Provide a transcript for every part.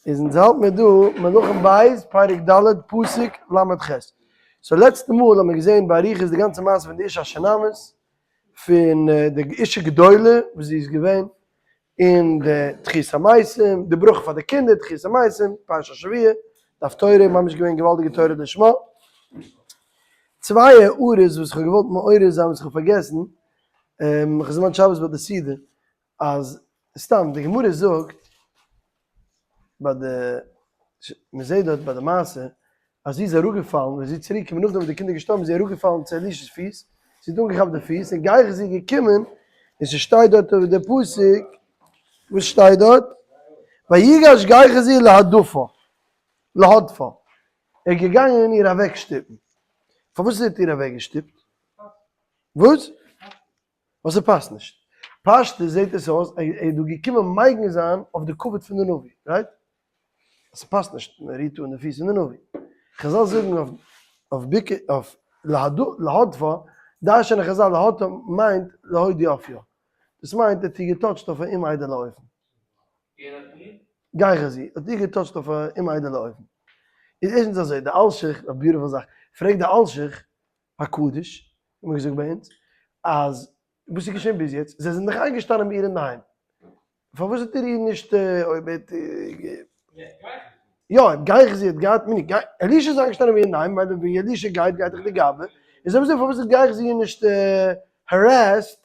איז אונז האלט מיר דא מלכים ב' פרק ד' פסוק ל"ח. so לעצטע מאל האבן מיר געזען באריכות די גאנצע מעשה פון די אישה השונמית, פון די אישה גדולה וואס זי איז געווען, און די תחית המתים, די ברכה פאר די קינדער, תחית המתים, פרשת השבוע, די הפטורה, ממש געווען געוואלדיגע תורה לשמה. צוויי הערות וואס איך האב געוואלט מעורר זיין וואס איך האב פארגעסן, איך האב זמן שבת ביי די סעודה, אז סתם די גמרא זאגט ביי די, מען זעט דארט ביי די מעשה אז זי איז אראפגעפאלן ווען זי איז צוריק געקומען נאכדעם וואס די קינדער געשטארבן איז זי אראפגעפאלן צו אלישע'ס פיס, זי האט אנגעכאפט די פיס און גיחזי איז געקומען און ס'שטייט דארט אויף די פסוק, וואס שטייט דארט? ויגש גיחזי להדפה, להדפה, ער איז געגאנגען איר אוועקשטופן, פארוואס האט ער איר אוועקגעשטופט? וואס? ווייל ס'פאסט נישט. פשטות זעט עס אויס אז ער איז דא געקומען מגין זיין אויף די כבוד פון די נביא, right? ס'פאסט נישט מען רירט אן די פיס פון די נביא. חזל זאגן אויף אויף ביקע אויף להדפה, דרש'נען חזל להדפה מיינט להודיע אויף יא. דאס מיינט ער האט איר געטאטשט אויף א אומאיידעלע אופן. גיחזי האט איר געטאטשט אויף א אומאיידעלע אופן. איז ערשטנס אזוי, די אלשיך, א beautiful זאך, פרעגט די אלשיך הקדוש, האט מען געזאגט ביי אונז, אז וואס איז געשען ביז יעצט? זיי זענען דאך איינגעשטאנען ביי איר אינדערהיים, פארוואס האט ער איר נישט אויב ער האט יא, אויב גיחזי האט געהאט מיני, אלישע איז איינגעשטאנען ביי איר אינדערהיים, ווייל ווי אלישע גייט גייט דאך די גבאי, איז אויב אזוי פארוואס האט גיחזי איר נישט harassed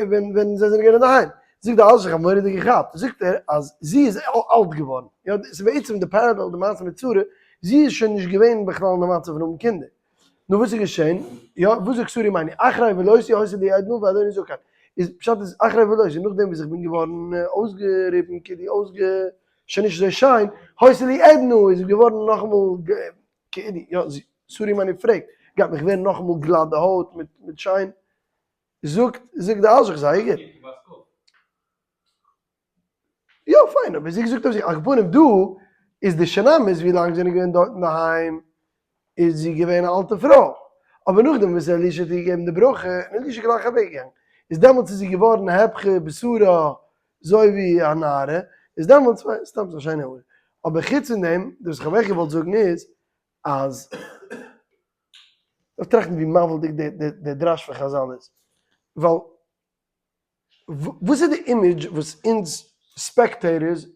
ווען ווען זיי זענען געווען אינדערהיים? זאגט די אלשיך א מורא'דיגע כאפ, זאגט ער אז זי איז אלט געווארן, יא, ס'איז בעצם די parallel די מעשה מיט שרה, זי איז שוין נישט געווען בכלל אין די מצב פון האבן קינדער, נו וואס איז געשען? יא, וואס זאגט שרה אמנו? אחרי בלותי היתה לי עדנה ואדוני זקן. איז פשט איז אחרי בלותי, נאכדעם וואס איך בין געווארן אויסגעריבן, כאילו אויסגע, שוין נישט אזוי שיין, היתה לי עדנה איז געווארן נאכאמאל כאילו, יא, שרה אמנו פרעגט, גייט מיך ווערן נאכאמאל גלאט די הויט מיט מיט שיין? זאגט זאגט די אלשיך זייער גוט. יא פיין אבער זי האט געזאגט אויף זיך על כל פנים דא איז די שונמית ווי לאנג זענען געווען דארט אינדערהיים איז זי געווען א אלטע פרוי אבער נאכדעם וואס אלישע האט איר געגעבן די ברכה און אלישע איז גלייך אוועק געגאנגען איז דעמאלטס איז זי געווארן הפכה בשרה זוי ווי א נערה איז דעמאלטס פיין סתם ס'איז א שיינע הערה אבער חוץ פון דעם דאס וואס איך האב עכט געוואלט זאגן איז אז דארף טראכטן ווי מבהיל'דיג די דרש פון חזל איז ווייל וואס איז די image וואס אונז spectators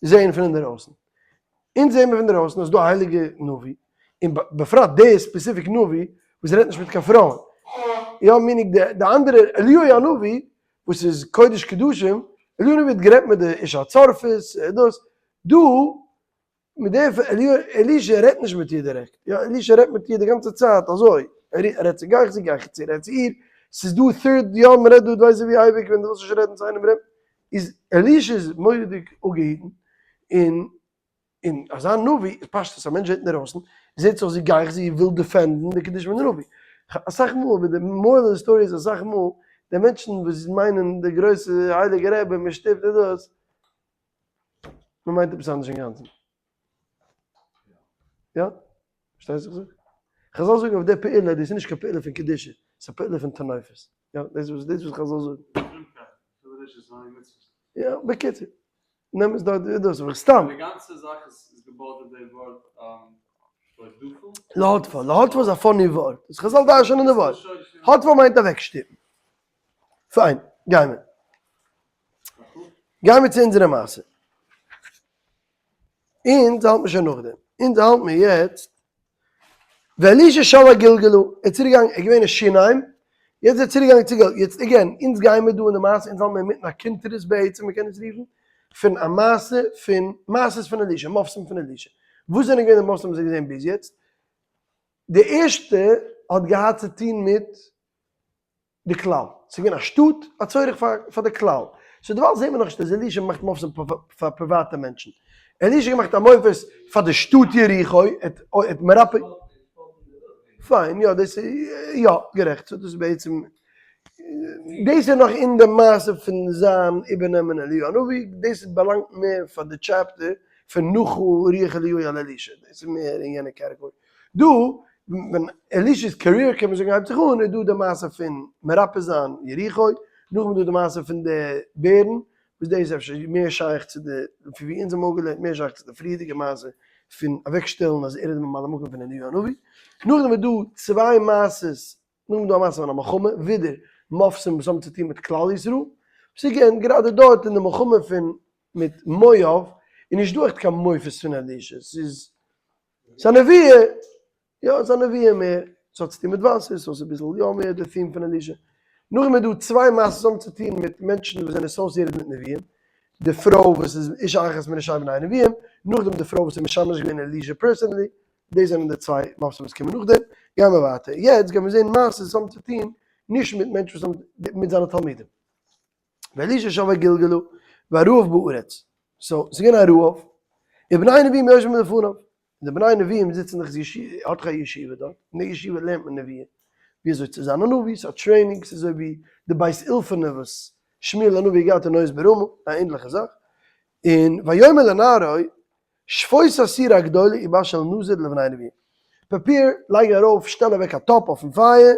זעען פון אינדערויסן? אונז זעען מיר פון אינדערויסן אז ס'דא א הייליגע נביא, און בפרט די specific נביא וואס רעדט נישט מיט קיין פרויען, יא meaning די אנדערע אליהו הנביא וואס איז קודש קדשים, אליהו הנביא האט גערעדט מיט די אישה הצרפית, דאס, דא מיט די אלישע רעדט נישט מיט איר דירעקט, יא אלישע רעדט מיט איר די גאנצע צייט אזוי, ער רעדט צו גיחזי, גיחזי רעדט צו איר, ס'איז דא third, יא מ'רעדט דא ווייס איך ווי אייביג ווען דו ווילסט נישט רעדן צו איינעם רעדט, איז אלישע איז מורא'דיג אפגעהיטן, און און אזא נביא איז פשטות א מענטש זעט אינדערויסן, זעט זיך ווי גיחזי וויל defend ן די קדושה פון די נביא, אסאך מאל אבער די moral of the story איז אסאך מאל די מענטשן וואס מיינען די גרויסע הייליגע רבי מ'שטופט און דאס, מען מיינט עפעס אנדערש אינגאנצן. יא? פארשטייסט וואס איך זאג? חזל זאגן אויף די פעולה, דאס איז נישט קיין פעולה פון קדושה, ס'איז א פעולה פון טינופת. יא, דאס איז דאס וואס חזל זאגן. יא, בקיצור. נעם עס דארט דאס, אבער סתם. די גאנצע זאך איז געבויט אויף די ווארט להדפה, להדפה איז א funny ווארט. דאס חזל דרש'נען די ווארט. הדפה מיינט אוועקשטופן. פיין, גיימער. גיימיר צו אונזערע מעשה. אונז האלט מיר שוין נאכדעם. אונז האלט מיר יעצט. ואלישע שב הגלגלה, ער איז צוריק געגאנגען, ער איז געווען אין שונם, יעצט איז ער צוריק געגאנגען צו גלגל. יעצט again, אונז גיימיר דא אין די מעשה, אונז האלט מיר אינמיטן א קונטרס בעצם, מ'קען עס רופן, פון א מעשה פון, מעשות פון אלישע, מופתים פון אלישע. וואס זענען געווען די מופתים וואס ער האט געזען ביז יעצט? די ערשטע האט געהאט צו טון מיט די כלל. ס'איז געווען א שטאט, א צורך פאר די כלל. so דערווייל זעט מען נאכנישט אז אלישע מאכט מופתים פאר פריוואטע מענטשן. אלישע האט געמאכט א מופת פאר די שטאט יריחו, ער האט מרפא. פיין, יא דאס איז, יא, גערעכט. so דאס איז בעצם, דאס איז נאך אין די מעשה פון זיין איבערנעמען אליהו הנביא, דאס באלאנגט מער פאר די chapter פון נחה רוח אליהו על אלישע, דאס איז מער אין יענע category. דא ווען אלישע'ס career קען מען זאגן הייבט זיך אן איז דא די מעשה פון מרפא זיין יריחו, נאכדעם איז דא די מעשה פון די בערן. וואס דאס איז אפשר מער שייך צו די, פון ווי אונז האבן אפגעלערנט, מער שייך צו די פריערדיגע מעשה פון אוועקשטעלן אז ער איז די ממלא מקום פון אליהו הנביא. נאכדעם איז דא צוויי מעשות, נאכדעם איז דא א מעשה פון א מלחמה, ווידער מופתים וואס האבן צו טון מיט כלל ישראל, וואס איז געווען גראדע דארט אין די מלחמה פון מיט מואב, איז נישט דא עכט קיין מופת פון אלישע, ס'איז ס'איז א נבואה, יא ס'איז א נבואה מער, ס'האט צוטון מיט וואסער, so ס'איז אביסל יא מער די theme פון אלישע. נאכדעם איז דא צוויי מעשות וואס האבן צוטון מיט מענטשן וואס זענען associated מיט נביאים, די פרוי וואס איז אישה אחת מנשי בני הנביאים, נאכדעם די פרוי וואס איז משמש געווען אלישע personally, דאס זענען די צוויי מופתים וואס קומען נאכדעם. גייען מיר ווייטער, יעצט גייען מיר זען מעשות וואס האבן צוטון נישט מיט מענטשן וואס האבן, מיט זיינע תלמידים. ואלישע שב הגלגלה והרעב בארץ, so ס'איז געווען א רעב, ובני נביאים יושבים לפניו, און די בני נביאים זיצן דאך, האט דאך א ישיבה דארט, אין די ישיבה לערנט מען נביאים, ווי אזוי צו זיין א נביא, ס'איז א training, ס'איז אזוי ווי די בית אולפנא וואס שמואל הנביא האט געהאט אין ניות ברמה, א ענדליכע זאך, און ויאמר לנערו שפות הסירה הגדולה ובשל נזיד לבני נביאים. פאפיר, לייג ארויף, שטעל אוועק א טאפ אויפן פייער,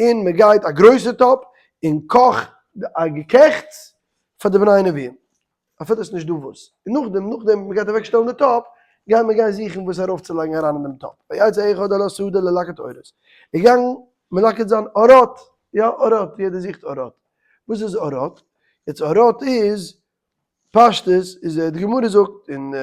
און מען גייט א גרויסע טאפ, און קאך א געקעכטס פאר די בני נביאים. אפילו עס איז נישט דא וואס. און נאכדעם, נאכדעם מען גייט אוועק שטעלן די טאפ, גייט מען גיין זוכן וואס ארויף צו לייגן אריין אין דעם טאפ. ויצא אחד אל השדה ללקט עורות. איז געגאנגען מלקט זיין עורות. יא, עורות, יעדער זוכט עורות. וואס איז עורות? יעצט עורות איז פשטות איז די גמרא זאגט אין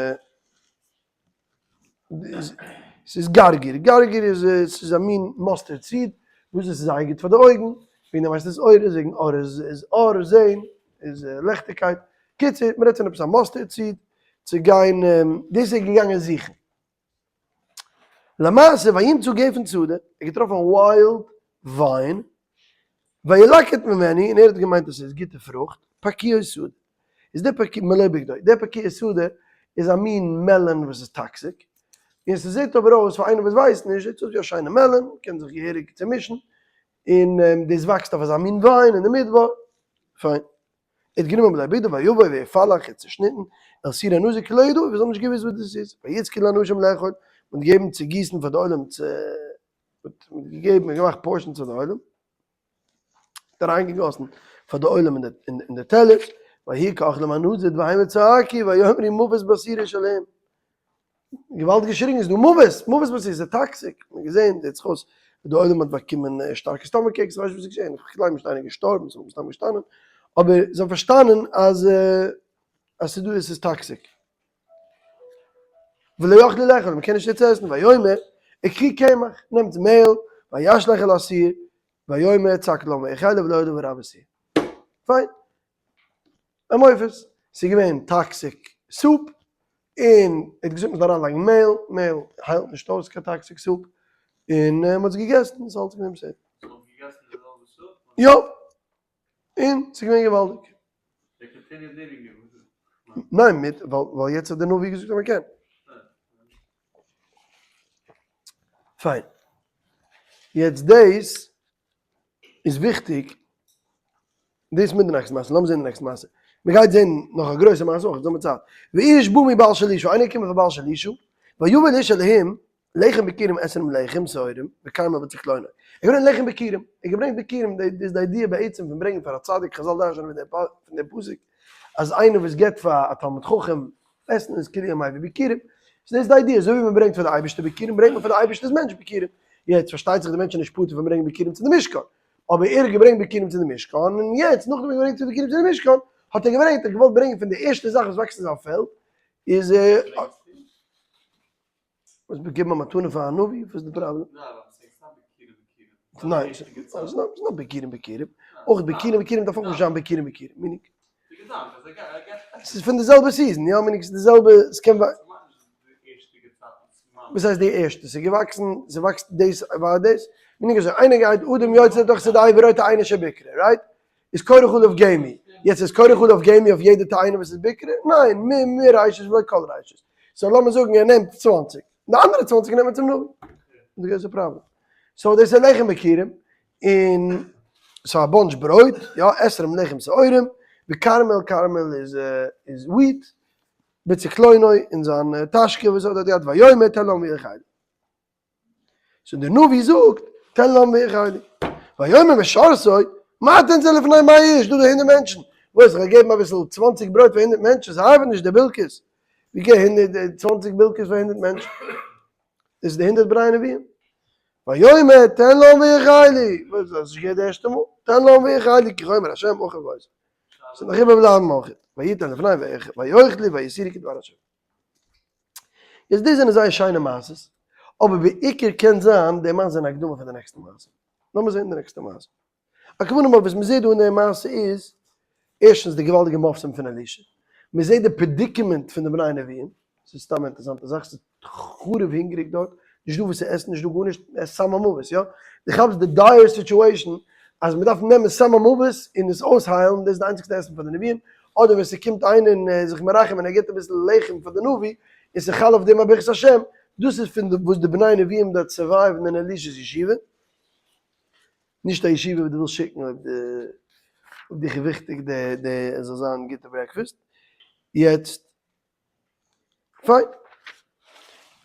ס'איז גרגיר, גרגיר איז ס'איז א מין mustard seed וואס עס איז זייער גוט פאר די אויגן, וועגן דעם הייסט עס עורות, וועגן אור איז אור זעהן איז לעכטיגקייט, קיצור מ'רעדט פון עפעס א mustard seed צו גיין דאס איז ער געגאנגען זוכן. למעשה וימצא גפן שדה, ער האט געטראפן א wild vine, וילקט ממנו, און ער האט געמיינט אז ס'איז גוטע פרוכט, פקועי שדה, איז די פקי מלא בגדו, די פקועי שדה איז א מין melon וואס איז toxic, און ס'זעט אבער אויס פאר איינער וואס ווייסט נישט, זעט אויס ווי א שיינע melon, קען זיך געהעריג צומישן, און דאס וואקסט אויף אזא מין vine אין די מדבר, פיין. ער האט גענומען מלא בגדו ויבוא ויפלח, ער האט צעשניטן, אל סיר הנזיד כי לא ידעו, זיי האבן נישט געוואוסט וואס דאס איז, ויצקו לאנשים לאכול, מען האט געגעבן צו גיסן פאר די עולם צו, מען האט געגעבן, מען האט געמאכט portions פאר די עולם, האט אריינגעגאסן פאר די עולם אין די טעלערס, ויהי כאכלם הנזיד והמה צעקו ויאמרו מות בסירו של אלהים. געוואלד געשריגן איז דא מוות, מוות וואס איז toxic, מ'האט געזען זעט זיך אויס ווי די עולם האט באקומען שטארקע stomach aches, כ'ווייס נישט וואס איז געשען, כ'גלייב נישט איינער איז געשטארבן, ס'איז מסתם געשטאנען, אבער זיי האבן פארשטאנען אז אז ס'איז דא עס איז toxic. ולא יכלו לאכול, מ'קען נישט יעצט עסן, ויאמר קחו קמח, נעמטס מעהל, וישלך אל הסיר, ויאמר צק להם ויאכלו ולא ידעו רע בסיר. פיין. א מופת, ס'איז געווען toxic soup, און ער האט געזאגט מ'זאל אריינלייגן מעהל, מעהל היילט נישט אויס קיין toxic soup, און מ'האט עס געגעסן און ס'איז אלץ געווען בסדר. יא, און ס'איז געווען געוואלדיג. ניין, מיט, ווייל יעצט האט דער נביא געזאגט אז מ'קען. פיין. יעצט דאס איז וויכטיג, דאס מיט די נעקסטע מעשה, לאמיר זען די נעקסטע מעשה, מען גייט זען נאך א גרויסע מעשה אויך, זאל צייט, ואיש בא מבעל שלישו, איינער קומט פון בעל שלישו, ויבא לאיש אלהים, לחם ביכורים עשרים לחם שעורים, וכרמל בצקלונו, ער געברענגט לחם ביכורים, ער געברענגט ביכורים, דאס איז די idea בעצם פון ברענגען פאר א צדיק, חזל דרש'נען פון דעם פסוק, אז איינער וואס געבט פאר א תלמיד חכם עסן איז כאילו ער מביא ביכורים, so דאס איז די idea, אזוי ווי מען ברענגט פאר די אייבערשטער ביכורים ברענגט מען פאר די אייבערשטער'ס מענטש ביכורים, יעצט פארשטייט זיך די מענטש איז נישט פטור פון ברענגען ביכורים צו די משכן, אבער ער האט געברענגט ביכורים צו די משכן, און יעצט נאכדעם ער האט געברענגט ביכורים צו די משכן, האט ער געברענגט, ער האט געוואלט ברענגען פון די ערשטע זאך וואס וואקסט אין זיין פעלד, איז ער. וואס געבן א מתנה פאר א נביא, וואס איז די פראבלעם? ניין, ס'איז נאר ביכורים ביכורים, אויך ביכורים ביכורים דארף אויך נישט זיין ביכורים ביכורים, meaning. ס'איז פון די זעלבע season, יא, meaning ס'איז די זעלבע, ס'קען וואס הייסט די ערשטע? ס'איז געוואקסן, ס'וואקסט דאס פאר דאס, meaning אזוי, איינער גייט אדם יוצא לתוך שדהו ורואה תאנה שביכרה, right? איז כורך עליו גמי, יעצט איז כורך עליו גמי אויף יעדע תאנה וואס איז ביכרה? ניין, מ מ ראשית ולא כל ראשית, so לאמיר זאגן ער נעמט 20, די אנדערע 20 נעמט מען צום נביא, די גרויסע פראבלעם. so דאס איז לחם ביכורים, און ס'איז א bunch ברויט, יא, עשרים לחם שעורים, וכרמל, כרמל איז איז wheat, בצקלונו אין זיין טאשקע וואס ער האט דארט געהאט, ויאמר תן לעם ויאכלו. so דער נביא זאגט, תן לעם ויאכלו. ויאמר משרתו, מה תן זה לפני מאה איש, דא די הונדערט מענטשן. וואס, איך האב געגעבן אביסל 20 ברויט פאר 100 מענטשן, ס'ארבעט נישט די בילקעס, ווי קען 120 בילקעס פאר 100 מענטשן? דאס איז די 100 בני נביאים. ויאמר תן להם ויאכלו, וואס דאס איז געווען די ערשטע מאל, תן להם ויאכלו, כי כה אמר השם אוכל ועושה. ס'וועט נאך איבערבלייבן אויך, ויתן לפניהם ויאכלו ויותירו כדבר השם. יעצט דאס זענען זייער שיינע מעשות, אבער בעיקר קען זיין די מעשה זענען א הקדמה פאר די נעקסטע מעשה. לאמיר זען די נעקסטע מעשה. על כל פנים אבער וואס מ'זעט דא אין די מעשה איז, ערשטנס די געוואלדיגע מופתים פון אלישע, מ'זעט די predicament פון די בני נביאים, ס'איז סתם א אינטערעסאנטע זאך, ס'איז חרוב הונגעריג דארט, נישט דא וואס צו עסן, נישט דא גארנישט, מ'עסט סם המוות, יא? דו כאפסט די dire situation אז מ'דארף נעמען סם המוות און עס אויסהיילן, דאס איז די איינציגסטע עסן פאר די נביאים, אדער ווען ס'קומט איינער און איז זיך מרחם און ער גיבט אביסל לחם פאר די נביא, און ס'חל אויף דעם א ברכת השם, דאס איז פון וואס די בני נביאים דארט survive ן אין אלישע'ס ישיבה. נישט א ישיבה וואס דו ווילסט שיקן אויב די אויב דיך איז וויכטיג די די עס זאל זיין גוטע breakfast. יעצט פיין.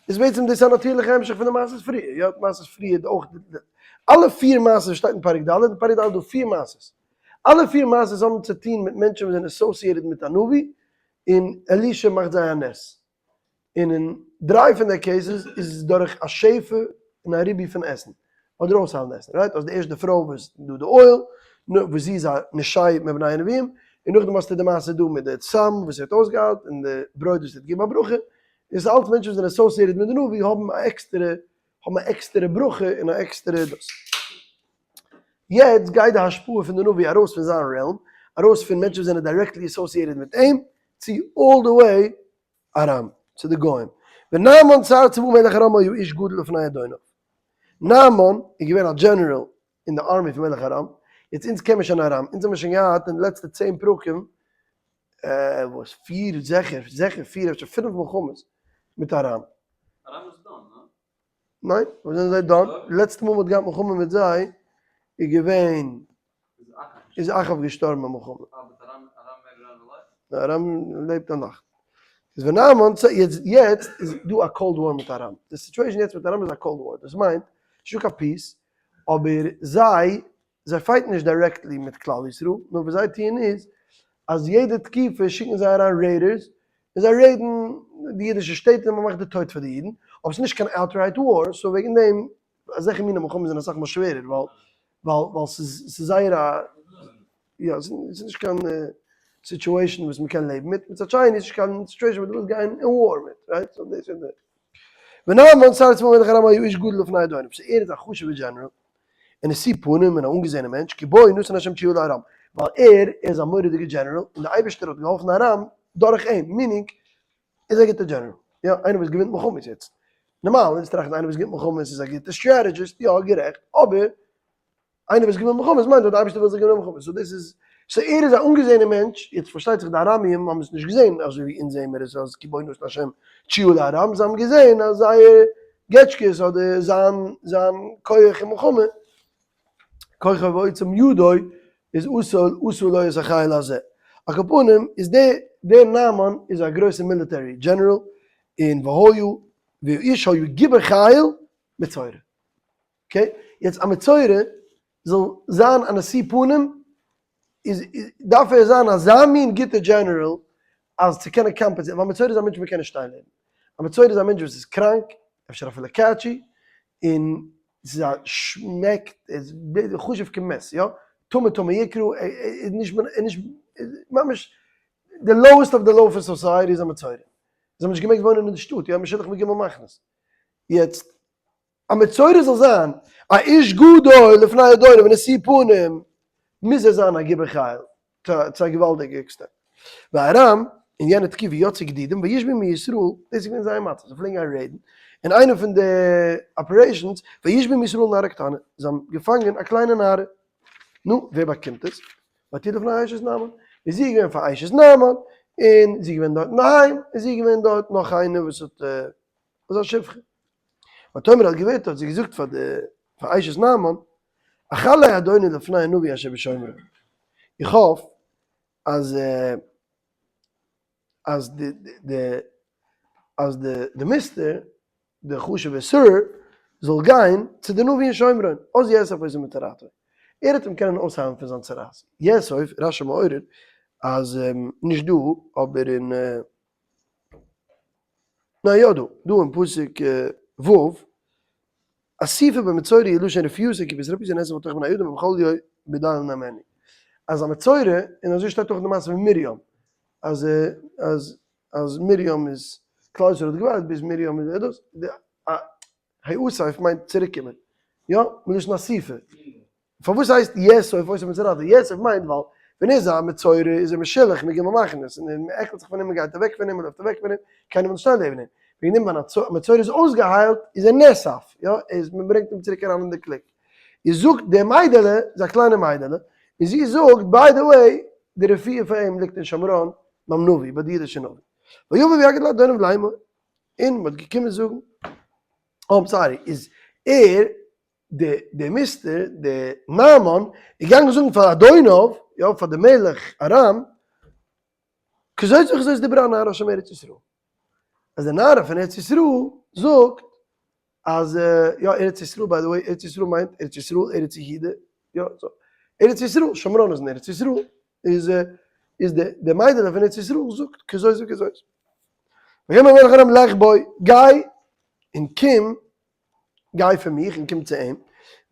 איז בעצם דאס א נאטירליכע המשך פון די מעשות פריער. יא, די מעשות פריער איז אויך די אלע פיר מעשות שטייט אין פרק ד', אין פרק ד' איז דא פיר מעשות. אלע פיר מעשות האבן צו טון מיט מענטשן וואס זענען associated מיט א נביא, און אלישע מאכט זיי א נס. און אין דריי פון די cases איז עס דורך א שפע און א ריבוי פון עסן, אדער אויסהיילן עסן, right? האסט די ערשטע פרוי וואס דא די oil, וואס זי איז א נשי מבני הנביאים, און נאכדעם האסטו די מעשה דא מיט די סם וואס ער האט אויסגעהיילט, און די ברויט וואס ער האט געגעבן א ברכה, און ס'איז אלץ מענטשן וואס זענען associated מיט די נביא האבן א עקסטערע, האבן א עקסטערע ברכה און א עקסטערע דאס. יעצט גייט די השפעה פון די נביא ארויס פון זיין realm, ארויס פון מענטשן וואס זענען directly associated מיט אים, צו all the way ארם, צו די גוים. ונעמן שר צבא מלך ארם היה איש גדול לפני אדוניו. נעמן איז געווען א דזשענעראל אין די army פון מלך ארם. יעצט אונז קען מיר שוין ארם, אונז האמיר שוין געהאט אין די לעצטע 10 פרקים, וואס פיר, זיכער, זיכער פיר, אפשר פינף מלחמות מיט ארם. ארם איז done, ניין? ניין, וואס זענען זיי done? די לעצטע מאל מ'האט געהאט מלחמה מיט זיי איז געווען איז אחאב געשטארבן ביי מלחמה. ארם לעבט נאך. איז ונעמן צ יעצט יעצט איז דא א cold war מיט ארם. די situation יעצט מיט ארם איז א cold war. דאס מיינט נישטא קיין peace, אבער זיי זיי fight ן נישט directly מיט כלל ישראל, נאר וואס זיי טוען איז אז יעדע תקופה שיקן זיי אריין raiders, און זיי raid ן די אידישע שטעט און מ'מאכט די טויט פאר די אידן, אבער ס'איז נישט קיין outright war, so וועגן דעם אזעלכע מיני מלחמות זענען אסאך מאל שווערער, ווייל ווייל ווייל ס'איז ס'איז זייער א יא ס'איז נישט קיין situation וואס מ'קען לעבן מיט, מצד שני איז נישט קיין situation וואס דו ווילסט גיין אין war מיט, right? so דאס איז די. ונעמן שר צבא מלך ארם היה איש גדול לפני אדוניו, so ער איז א חשוב'ער דזשענעראל, און נשוא פנים און א אנגעזעענער מענטש, כי בו נתן השם תשועה לארם, ווייל ער איז א מורא'דיגער דזשענעראל און דער אייבערשטער האט געהאלפן ארם דורך אים, meaning איז א גוטער דזשענעראל, יא, איינער וואס געווינט מלחמות יעצט, נארמאל אונז טראכטן איינער וואס געווינט מלחמות איז א גוטער strategist, יא גערעכט, אבער איינער וואס געווינט מלחמות מיינט אז דער אייבערשטער וויל זיך געווינען מלחמות, so דאס איז, so ער איז א אנגעזעענער מענטש, יעצט פארשטייט זיך די ארמיים האבן עס נישט געזען אזוי ווי אונז זעען מיר עס אז כי בו נתן השם תשועה לארם, זיי האבן געזען אז זייער געטשקעס אדער זיין זיין כח אין מלחמה, כוחו ועוצם ידו איז עשה עשה לו את החיל הזה. על כל פנים איז דער דער נעמן איז א גרויסע military general און והיה והאיש היה גיבור חיל מצורע. okay? יעצט א מצורע זאל זיין א נשוא פנים איז דארף ער זיין אזא מין גוטע דזשענעראל אז צו קענען compensate ן, ווייל מצורע איז א מענטש וואס מ'קען נישט שטיין לעבן. א מצורע איז א מענטש וואס איז קראנק, אפשר אפילו קעטשי, און ס'איז א שמעקט, איז חשוב כמת, יא? טמא טמא יקרא, איז נישט איז נישט ממש די lowest of the low פון society איז א מצורע. זיי האבן נישט געמעגט וואוינען אין די שטאט, יא? משולח מג' מחנות. יעצט, א מצורע זאל זיין א איש גדול לפני אדוניו ונשוא פנים, מוז ער זיין א גיבור חיל, צו א געוואלדיגע extent. וארם, אין יענע תקופה יצאו גדודים וישבו מישראל, דאס איז געווען זייער מצב, זיי פלעגן גיין raid ן, אין איינע פון די operations, וישבו מישראל נערה קטנה, זיי האבן געפאנגען א קליינע נערה, נו, ווער באקומט עס? ותהי לפני אשת נעמן, איז זי געווען פאר אשת נעמן, און זי איז געווען דארט אינדערהיים, און זי איז געווען דארט נאך איינער וואס האט, אזא שפחה. ותאמר אל גברתה האט זי געזאגט פאר די פאר אשת נעמן, החלה אדוני לפני הנביא אשר בשומרון, איך האף אז אז די די אז די די מיסטער די חשוב'ער סר זאל גיין צו די נביא אין שומרון, אז יאסף אותו מצרעתו, ער וועט אים קענען אויסהיילן פון זיין צרעת, יאסף, רשי מעורר. אז נישט דא אבער אין ניין יא דא, דא אין פסוק ו', אסיפה במצורע היא לשון רפיוס כי בסרפיסי נאסף לתוך בני אדם ובכל יום בדל נאמני. אז א מצורע, און אזוי שטייט אויך אין די מעשה פון מרים, אז אז אז מרים איז, כלל ישראל האט געווארט ביז מרים איז דאס, די האסף מיינט צוריק קומען, יא, מלשון אסיפה. פארוואס הייסט יאסוף אותו מצרעתו? יאסוף מיינט ווייל ווען ער איז א מצורע איז ער משולח מג' מחנות און מען עקלט זיך פון אים מען גייט אוועק פון אים מען לויפט אוועק פון אים קיינער וויל נישט שטיין לעבן אים, וועגן דעם ווען א מצורע איז אויסגעהיילט איז ער נאסף, יא, ער איז מען ברענגט אים צוריק אריין אין די clique. איז זאגט די מיידעלע, איז א קליינע מיידעלע, און זי זאגט by the way די רפואה פאר אים ליגט אין שומרון ביים נביא, ביי די אידישע נביא. ויבא ויגד לאדוניו לאמור, און מען האט געקומען זאגן, oh I'm sorry, איז ער די די מיסטער די נעמן איז געגאנגען זאגן פאר אדוניו, יא פאר די מלך ארם, כזאת וכזאת דיברה הנערה אשר מארץ ישראל. אז די נערה פון ארץ ישראל זאגט אז יא ארץ ישראל by the way ארץ ישראל מיינט ארץ ישראל ארץ יהודה יא so ארץ ישראל שומרון איז אין ארץ ישראל איז איז די די מיידעלע פון ארץ ישראל זאגט כזאת וכזאת. ויאמר מלך ארם לך בוא גיי און קום גיי פון מיך און קום צו אים,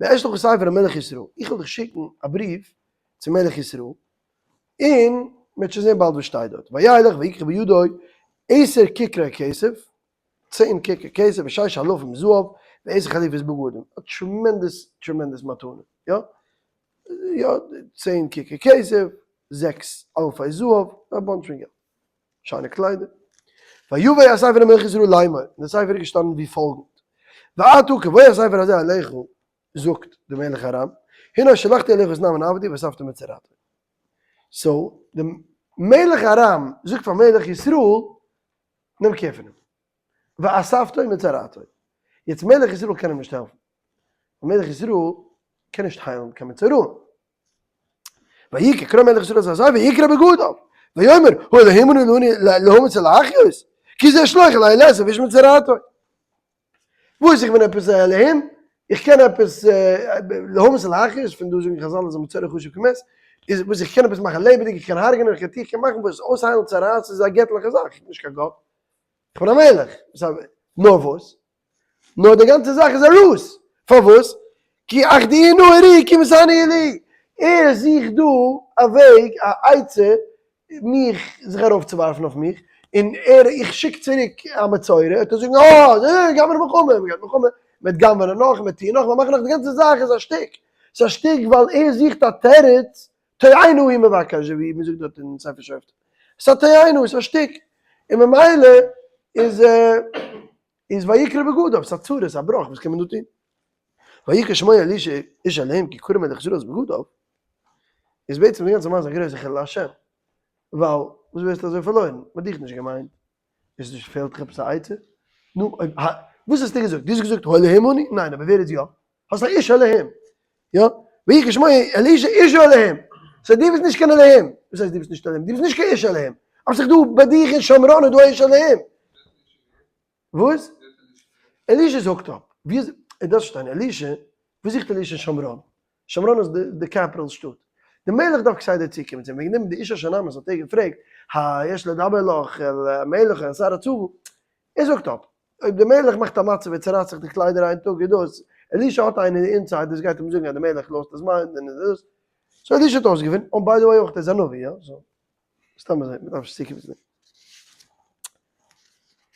ואשלחה ספר אל מלך ישראל, איך וועל דיך שיקן א בריוו צו מלך ישראל, און מען וועט שוין זען באלד וואס שטייט דארט, וילך ויקח בידו עשר ככרי כסף, 10 ככר כסף ושש אלפים זהב ועשר חליפות בגדים, א tremendous tremendous מתנה, יא, יא, 10 ככר כסף, זעקס אלפי זהב, א bunch פון געלט. שיינע קליידער. ויבא הספר למלך ישראל לאמור, אין די ספר איז געשטאנען ווי פאלגענד, ועתה כבוא הספר הזה אליך, זאגט די מלך ארם, הנה שלחתי אליך את נעמן עבדי ואספתו מצרעתו. so די מלך ארם זאגט פאר מלך ישראל, נעם care פון אים. ואספתו מצרעתו. יעצט מלך ישראל קען אים נישט העלפן. ווייל מלך ישראל קען נישט היילן קיין מצורעים. ויהי כקרא מלך ישראל את הספר ויקרע בגדיו ויאמר האלהים אני להמית ולהחיות כי זה שלח אלי לאסוף איש מצרעתו. וואס איך בין עפעס א אלהים? איך קען עפעס להמית ולהחיות פון דא זאגן חזל אז א מצורע חשוב כמת איז וואס איך קען עפעס מאכן לעבעדיג איך קען הרג'נען איך קען טון איך קען מאכן וואס אויסהיילן צרעת איז א געטליכע זאך איך בין נישט קיין גאט איך בין א מלך נאר וואס נאר די גאנצע זאך איז א ruse, פארוואס? כי אחדי נא הרי כי מסני לי, ער זוכט דא א וועג א עצה מיך זיך ארויפצואווארפן אויף מיך, און ער איך שיק צוריק א מצורע, וועט ער זאגן אה, גיי מיר מלחמה, מען גייט מלחמה, מען וועט גנב'ענען נאך, מען וועט טוען נאך, מען מאכט נאך, די גאנצע זאך איז א שטיק, ס'איז א שטיק ווייל ער זוכט א תירוץ, תועינו הוא מבקש, ווי מען זאגט דארט אין ספר שופטים, ס'איז א תועינו, ס'איז א שטיק, און ממילא איז. איז ויקרע בגדיו, ס'איז א צרה, ס'איז א בראך, וואס קען מען דא טון? ויהי כשמוע אלישע איש האלהים כי קרע מלך ישראל את בגדיו, איז בעצם די גאנצע מעשה א גרויסע חילול השם, ווייל וואס ווערסטו אזוי פארלוירן, מ'האט דיך נישט געמיינט, איז נישט פעלט דיך עפעס א עצה? נו, אויב ה, וואס האסטו געזאגט? דו האסט געזאגט האלהים אני? ניין, אבער ווער איז יא? האסט א איש האלהים, יא? ויהי כשמוע אלישע איש האלהים, so דו ביסט נישט קיין אלהים, וואס הייסט דו ביסט נישט אלהים? דו ביסט נישט קיין איש האלהים, אבער ס'איז דא ביי דיך אין שומרון איז דא א איש האלהים. וואס? אלישע איז hooked up. ווי איז דאס שטיין? אלישע? וואו זוכט אלישע אין שומרון? שומרון איז די capital שטאט. די מלך דארף כסדר צוקומען צו אים. וועגן דעם די אשה השונמית האט ער געפרעגט, היש לדבר לך אל המלך אל שר הצבא? ער זאגט אפ. אויב די מלך מאכט א מצב ער צורייסט זיך די קליידער איין טאג איז דאס. אלישע האט איינער אין די inside וואס גייט אים זאגן אז די מלך lost his mind און איז דאס. so אלישע האט אויסגעפונען. און by the way אויך ער איז א נביא יא. so סתם אזוי, מ'דארף נישט צוקומען צו דעם.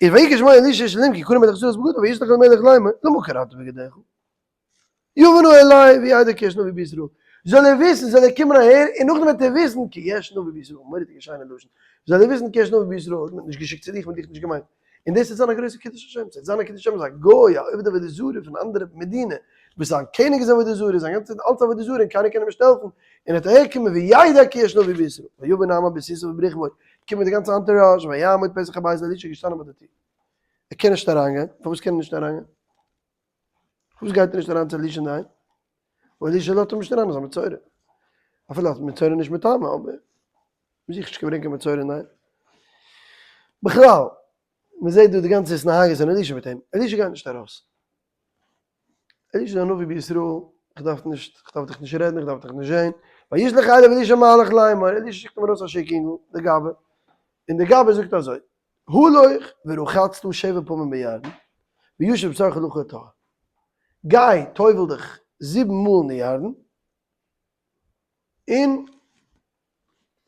איז ויהי כשמוע אלישע איש האלהים כי קרע מלך ישראל את בגדיו וישלח אל המלך לאמר למה קרעת בגדיך יבא נא אלי וידע כי יש נביא בישראל זאל ער וויסן זאל ער קומען אהער און נאכדעם וועט ער וויסן כי יש נביא בישראל מורא'דיגע שיינע לשון זאל ער וויסן כי יש נביא בישראל מ'האט נישט געשיקט צו דיך מ'האט דיך נישט געמיינט און דאס וועט זיין א גרויסע קידוש השם, ס'וועט זיין א קידוש השם אז א גוי, א עובד עבודה זרה פון אנדערע מדינה, וואס זיין קעניג איז עבודה זרה, זיין גאנצע אלץ עבודה זרה און קיינער קען אים נישט העלפן, און ער וועט אהער קומען וידע כי יש נביא בישראל, ויבא נעמן בסוסו וברכבו, קומט מיט די גאנצע entourage, ויעמוד פתח הבית אלישע איז געשטאנען ביי די טיר, ער קען נישט אריינגיין, פארוואס קען ער נישט אריינגיין? פארוואס גייט ער נישט אריין צו אלישע אינדערהיים? ווייל אלישע לאזט אים נישט אריין, איז א מצורע. אפילו אז מצורע נישט מטמא, אבער מ'זוכט נישט קיין ברענגען מצורע אינדערהיים. בכלל, מ'זעט דא די גאנצע התנהגות פון אלישע מיט אים. אלישע גייט נישט ארויס. אלישע איז א נביא בישראל, איך דארף נישט, איך דארף דיך נישט רעדן, איך דארף דיך נישט זען. וישלח אליו אלישע מלאך לאמור, אלישע שיקט אים ארויס א שיק אינגל, די גבאי, און די גבאי זאגט אזוי, הלוך ורחצת שבע פעמים בירדן, וישב בשרך לך וטהר. גיי טובל דיך זיבן מאל אין די ירדן, און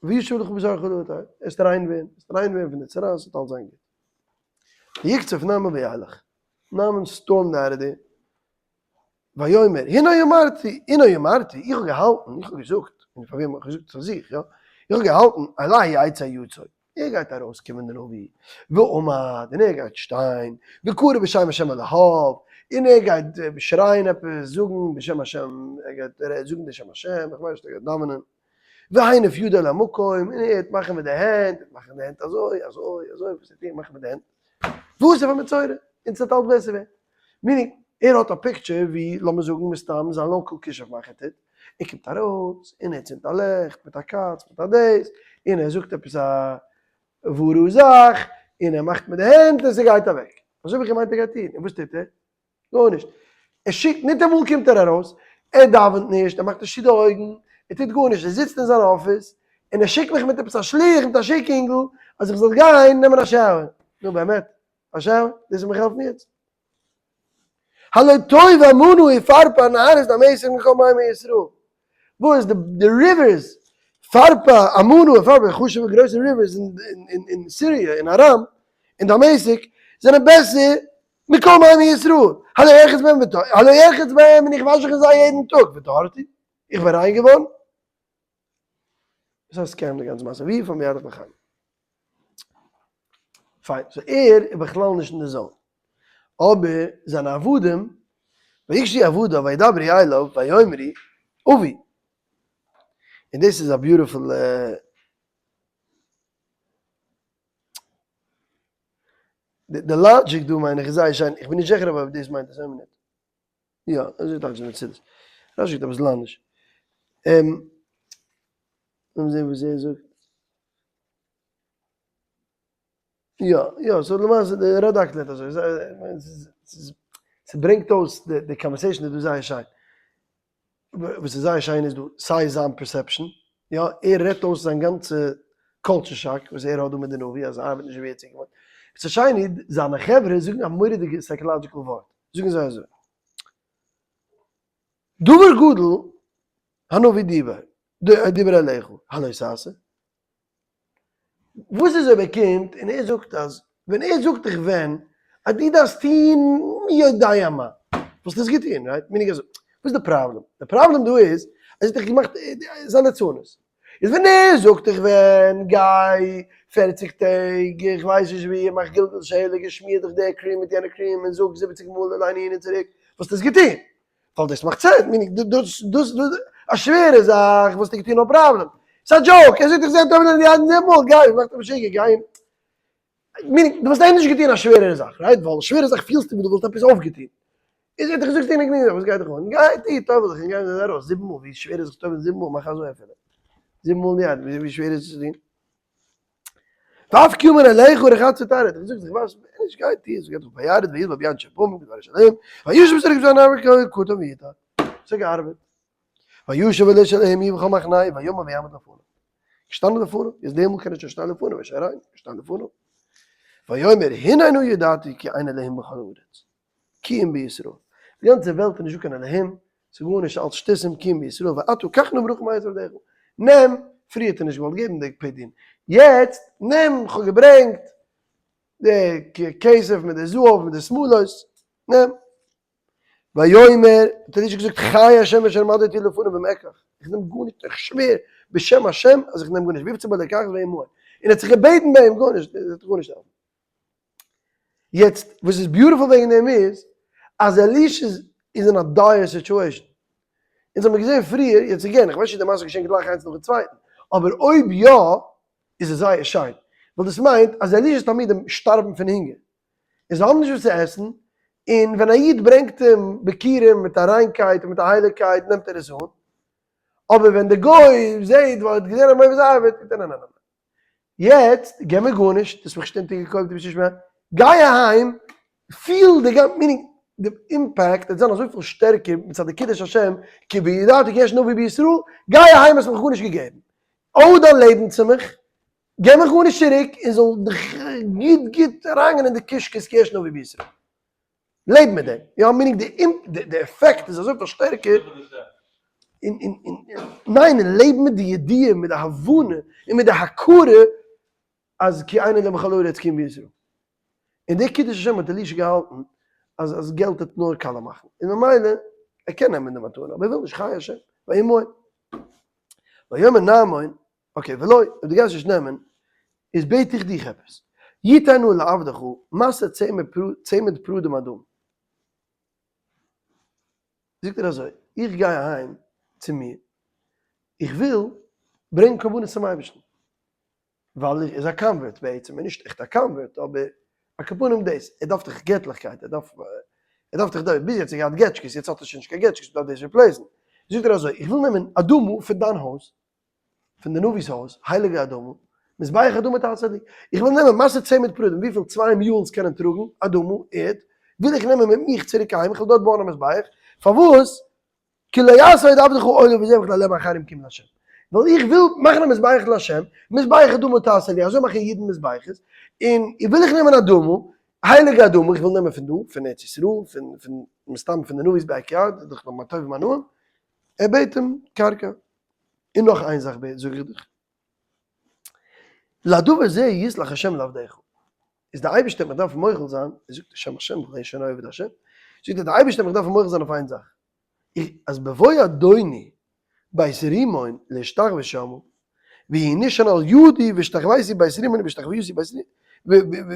וישב לך בשרך לך וטהר, עסט ריין ווערן, עסט ריין ווערן פון די צרה, עס וועט אלס זיין גוט. ויקצוף נעמן וילך, נעמן stormed out of there, ויאמר, הנה אמרתי, הנה אמרתי, איך האב געהאלטן, איך האב געזאגט, און פאר וועם האב איך געזאגט? פאר זיך, יא? איך האב געהאלטן, אלי יצא יצא, ער גייט ארויסקומען דער נביא, ועמד, און ער גייט שטיין, וקרא בשם השם אלהיו, און ער גייט שרייען עפעס, זאגן בשם השם, ער גייט זאגן בשם השם, איך ווייס נישט, ער גייט דאווענען, והניף ידו אל המקום, און ער וועט מאכן מיט די הענט, ער וועט מאכן די הענט אזוי, אזוי, אזוי, וואס ער טוט, מאכן מיט די הענט, וואס איז פאר מצורע, און ס'וועט אלץ בעסער ווערן. meaning, ער האט א picture ווי, לאמיר זאגן מסתם, זיין local כישוף מאכער טוט, ער קומט ארויס, און ער צינדט א לעכט, מיט א קאץ, מיט א דאס, און ער זאגט עפעס א ווארא זאך, און ער מאכט מיט די הענט און ס'גייט אוועק. אזוי האב איך געמיינט ער גייט טון, און וואס טוט ער? גארנישט. ער שיקט, ניטאמאל קומט ער ארויס, ער דאווענט נישט, ער מאכט נישט צו די אויגן, ער טוט גארנישט, ער זיצט אין זיין אפיס, און ער שיקט מיך מיט עפעס א שליח, מיט א שיק אינגל, אז איך זאל גיין נעמען א shower. נו באמת? א shower? דאס וועט מיך העלפן יעצט? הלא טוב אמנה ופרפר נהרות דמשק מכל מימי ישראל. וואו איז די rivers? פרפר, אמנה ופרפר, חשוב'ע גרויסע rivers אין סיריע, אין ארם, אין דמשק, זענען בעסער מכל מימי ישראל. הלא ארחץ בהם וטהרתי, הלא ארחץ בהם און איך וואש זיך אין זיי יעדן טאג, וטהרתי, איך בין ריין געווארן. דאס הייסט scam די גאנצע מעשה, ווי פון ווי האט איך בחיים? פיין, so ער איז בכלל נישט אין די zone. אבער זיינע עבדים, ויגשו עבדיו וידברו אליו ויאמרו אבי. און דאס איז א beautiful די logic דא מיין איך איז זייער שיין, איך בין נישט זיכער אבער אויב דאס מיינט עס, איין מינוט. יא, אזוי טייטשט די מצודות. רשי זאגט אביסל אנדערש. לאמיר זען וואס ער זאגט. יא, יא, so למעשה די רדק לערנט אזוי. ס'ברענגט אויס די conversation איז דא זייער שיין. וואס איז זייער שיין איז דא סיי זיין perception, יא, ער רעדט אויס זיין גאנצע culture shock וואס ער האט דא מיט די נביא אז ס'ארבעט נישט ווי ער האט צוגעוואוינט. וואס איז שיין איז זיינע חברה זאגן א מורא'דיגע psychological ווארט. זאגן זיי אזוי, דבר גדול הנביא דיבר, דיבר אליך, הלא תעשה. וואס איז אויב ער קומט און ער זאגט אז ווען ער זאגט דיך ווען אז דו דארפסט טון מי יודע מה, וואלסטו עס געטון, right? meaning אז, וואס איז די פראבלעם? די פראבלעם דא איז אז ער האט דיך געמאכט זיין ליצנות. איז ווען ער זאגט דיך ווען גיי 40 טעג איך ווייס נישט ווי מאך גלגול שלג און שמיר דיך די cream מיט יענע cream און זאג 70 מאל אליין אהין און צוריק וואלסטו עס געטון ווייל דאס מאכט sense meaning דאס דאס א שווערע זאך וואלסטו געטון no problem ס'איז א joke ער זאגט דיך זען טוב די מאל גיי מאך דיך משוגע גיי meaning דו וואלסט ענדערש געטון א שווערערע זאך, right? ווייל שווערע זאך פילסטו ווי דו וואלסט עפעס אויפגעטון. איז האט ער געזאגט איינער גענוג וואס גייט דיך אן? גיי טו, טובל זיך און גיי ארויס זיבן מאל, ווי שווער איז זיך טובל'ן זיבן מאל? מאך אזוי אפילו. זיבן מאל יא, ווי שווער איז עס צו טון? ואף כי אמר אליך ורחצת וטהרת, האט ער געזאגט איך וואש נישט, גיי טו עס, גייט אויף וירד ויטבול בירדן שבע פעמים כדבר ה' אלוהים, וישב בשרך בשער נהר קטן ויטהר. ס'האט געארבעט. וישב אלישע אל הוא וכל מחנהו ויאמר ויעמוד לפניו. געשטאנען לפניו, איז דעמאלט קען ער שוין שטיין לפניו, איז שוין ריין, געשטאנען לפניו. ויאמר הנה נא ידעתי כי אין אלהים בכל הארץ, כי אם בישראל. די גאנצע וועלט איז נישטא קיין אלהים, ס'איז גארנישט אלץ שטותים, כי אם בישראל, ועתה קח נא ברכה מאת עבדיך. נעם, פריער האט ער נישט געוואלט געבן די פדיון, יעצט נעם, כ'האב געברענגט די כסף מיט די זהב מיט די שמלות, נעם. ויאמר, האט אלישע געזאגט, חי השם אשר עמדתי לפניו אם אקח, איך נעם גארנישט, איך שווער בשם השם אז איך נעם גארנישט, ויפצר בו לקחת וימאן, און ער האט זיך געבעטן ביי אים, גארנישט, עס וועט גארנישט העלפן. יעצט, וואס איז beautiful וועגן דעם איז, אז אלישע איז אין א dire situation. אונז האבן געזען פריער, יעצט again, איך ווייס נישט צו די מעשה איז געשען גלייך איינס נאכן צווייטן, אבער אויב יא, איז עס זייער שיין, ווייל דאס מיינט אז אלישע'ס תלמידים שטארבן פון הונגער. און זיי האבן נישט וואס צו עסן, און ווען א איד ברענגט אים ביכורים מיט א ריינקייט און מיט א הייליגקייט נעמט ער עס אן, אבער ווען דער גוי זעט ווייל ער האט געזען אז מויב ארבעט, זאגט ער ניין ניין ניין, יעצט געב מיר גארנישט, דו האסט מיך שטונטיג געקויפט, דו ביסט נישט מער, גיי אהיים, פיל די גאנצע, meaning. די impact וועט זיין אזויפיל שטערקער מצד די קידוש השם, כי בידעתי כי יש נביא בישראל, גיי אהיים האסט מיך גארנישט געגעבן, אוי דיין לעבן צו מיך, געב מיך גארנישט צוריק, און זאל דיך גוט גוט אריינגיין אין די קישקעס כי יש נביא בישראל. לעב מיט דעם. יא, meaning די עפעקט איז אזויפיל שטערקער. און און און ניין, און לעב מיט די ידיעה, מיט די הבנה, און מיט די הכרה אז כי אין אלהים בכל הארץ כי אם בישראל. און די קידוש השם האט אלישע געהאלטן אז אז געלט וועט נאר קאלע מאכן, און ממילא ער קען נעמען די מתנה אבער ער וויל נישט חי השם וימאן. ויאמר נעמן, okay ולא, אויב דו גייסט נישט נעמען, איז בעט איך דיך עפעס, יתן נא לעבדך משא צמד פרדים אדמה. זאגט ער אזוי, איך גיי אהיים צו מיר, איך וויל ברענגען קרבנות צום אייבערשטן, ווייל ער איז א convert בעצם, ער איז נישט עכט א convert אבער על כל פנים דאס, ער דארף דאך געטליכקייט, ער דארף ער דארף דאך דא, ביז יעצט האט ער געהאט געטשקעס, יעצט האט ער שוין נישט קיין געטשקעס, מ'דארף דאס replace ן, זאגט ער אזוי, איך וויל נעמען אדמה פון דיין הויז, פון די נביא'ס הויז, הייליגע אדמה, מזבח אדמה תעשה לי, איך וויל נעמען משא צמד פרדים, וויפיל צוויי mules קענען טראגן, אדמה, ערד, וויל איך נעמען מיט מיך צוריק אהיים, איך וויל דארט בויען א מזבח, פארוואס? כי לא יעשה עוד עבדך עולה וזבח לאלהים אחרים כי אם לה'. ווייל איך וויל מאכן א מזבח לה', מזבח אדמה תעשה לי, אזוי מאכן אידן מזבחות, און וויל איך נעמען אדמה, הייליגע אדמה, איך וויל נעמען פון דא, פון ארץ ישראל, פון פון מסתם פון די נביא'ס backyard, איז דאך נאך מה טוב ומה נעים, ער בעט אים קרקע. און נאך איין זאך זאג איך דיך, לדבר זה יסלח השם לעבדיך, איז די אייבערשטער מיך דארף מוחל זיין, ער זאגט השם השם ווייל ער איז שוין א עובד השם, זאגט ער די אייבערשטער מיך דארף מוחל זיין אויף איין זאך, איך אז בבוא אדוני בית רימון להשתחוות שמה, והיא נשען על ידי והשתחוויתי בית רימון והשתחוויתי בית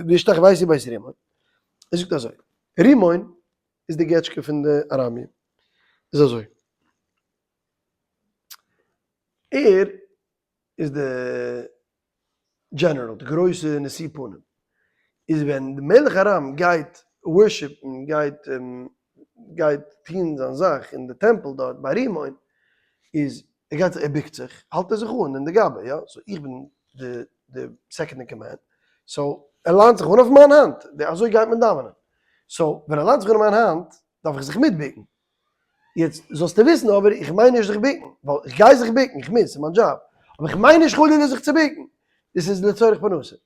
והשתחוויתי בית רימון, ער זאגט אזוי, רימון איז די געטשקע פון די ארמיים, איז אזוי. ער איז די general, די גרויסע נשיא פנים, איז ווען די מלך ארם גייט worship ן, גייט גייט טוהן זיין זאך אין די טעמפל דארט ביי רימון, איז ער גייט זיך ער ביקט זיך, האלט ער זיך אן אין די גאבע, יא, so איך בין די די second אין command, so ער ליינט זיך אן אויף מיין האנט, אזוי גייט מען דאווענען, so ווען ער ליינט זיך אן אויף מיין האנט, דארף איך זיך מיטביקן, יעצט זאלסטו וויסן אבער איך מיין נישט זיך ביקן, ווייל איך גיי זיך ביקן, איך מוז, ס'איז מיין דזשאב, אבער איך מיין נישט חלילה זיך צו ביקן, דאס איז לצורך פרנסה,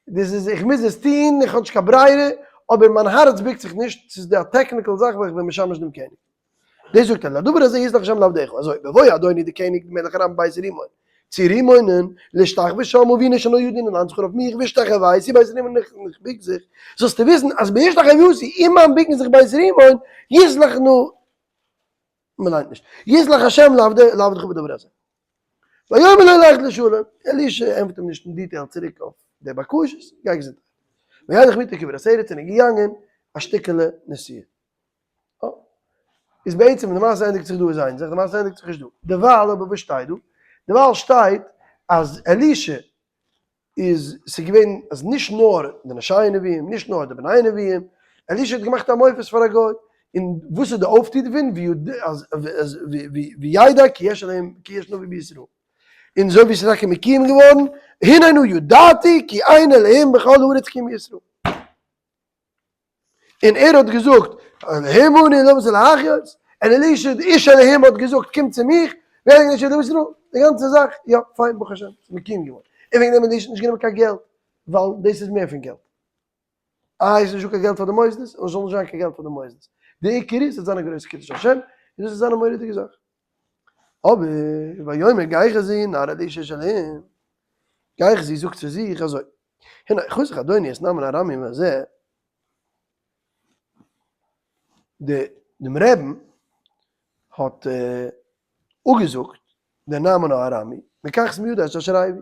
דאס איז איך מוז עס טון, איך האב נישט קיין ברירה, אבער מיין הארץ ביקט זיך נישט, ס'איז א technical זאך ווייל איך בין משמש דעם קעניג. דאס זאגט ער, לדבר הזה יסלח השם לעבדיך, אזוי, בבוא אדוני די קעניג מלך ארם בית רימון, צו רימונ'ען, להשתחוות שמה והוא נשען על ידי און ליינט זיך אויף מיך, והשתחוויתי בית רימון און איך ביק זיך, זאלסטו וויסן אז בהשתחוויתי, אין מיין ביקן זיך בית רימון, יסלח נא, מען ליינט נישט, יסלח השם לעבדך בדבר הזה. ויאמר לו לך לשלום, אלישע ענטפערט אים נישט אין detail צוריק אויף די בקשות, גיי געזונטערהייט. וילך מאתו כברת ארץ און איז געגאנגען א שטיקעלע נסיעה. איז בעצם די מעשה ענדיגט זיך דא איז איין זאך, די מעשה ענדיגט זיך נישט דא. דערווייל אבער וואס שטייט דא? דערווייל שטייט אז אלישע איז, ס'איז געווען אז נישט נאר די נשי הנביאים, נישט נאר די בני הנביאים, אלישע האט געמאכט א מופת פאר א גוי, און וואס איז די אויפטו דערפון? וידע כי יש אלהים כי יש נביא בישראל. און אזוי ווי ס'איז טאקע מקוים געווארן, הנה נא ידעתי כי אין אלהים בכל הארץ כי אם בישראל. און ער האט געזאגט, אלהים אני למה זה להחיות, און אלישע די איש אלהים האט געזאגט קום צו מיך, ווער איז אלישע דער ישראל? די גאנצע זאך, יא, פיין, ברוך השם, ס'איז מקוים געווארן. און וועגן דעם האט אלישע נישט גענומען קיין געלט, ווייל דאס איז מער פון געלט. איי, עס איז נישטא קיין געלט פאר די מוסדות? עס זאל נישט זיין קיין געלט פאר די מוסדות. די עיקר איז, ס'וועט זיין א גרויסע קידוש השם, און דאס וועט זיין א מורא'דיגע זאך. אבער, ויאמר גיחזי נער אלישע איש אלהים, גיחזי זאגט צו זיך אזוי, הנה חסך אדוני את נעמן הארמי הזה, די דעם רעבן האט אפגעזאגט דער נעמן הארמי, מקח מידו את אשר הביא,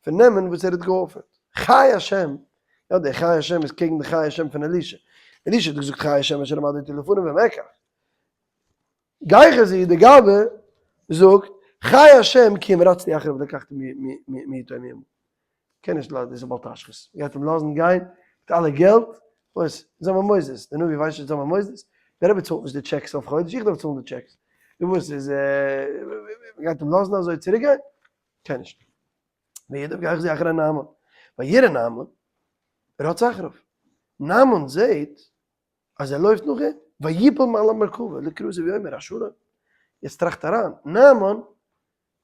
פון נעמען וואס ער האט געאפערט, חי השם, יא דער חי השם איז קעגן די חי השם פון אלישע, אלישע האט געזאגט חי השם אשר עמדתי לפניו ומקח, גיחזי די גבאי זאגט חי השם כי אם רצתי אחריו ולקחתי מאיתו מימו. קען נישט לאזן, דאס איז א בל תשחית, מ'גייט אים לאזן גיין מיט אלע געלט, וואס? זאל מען מוסדות, דער נביא ווייסט נישט זאל מען מוסדות? דער רבי צאלט נישט די טשעקס אויף חודש, איך דארף צאלן די טשעקס, נו וואס איז, מ'גייט אים לאזן אזוי צוריק גיין? קען נישט. וירדוף גיחזי אחרי נעמן, וירא נעמן, רץ אחריו, נעמן זעהט אז ער לויפט נאך אים, ויפול מעל המרכבה לקראתו ויאמר השלום. יעצט טראכט אריין, נעמן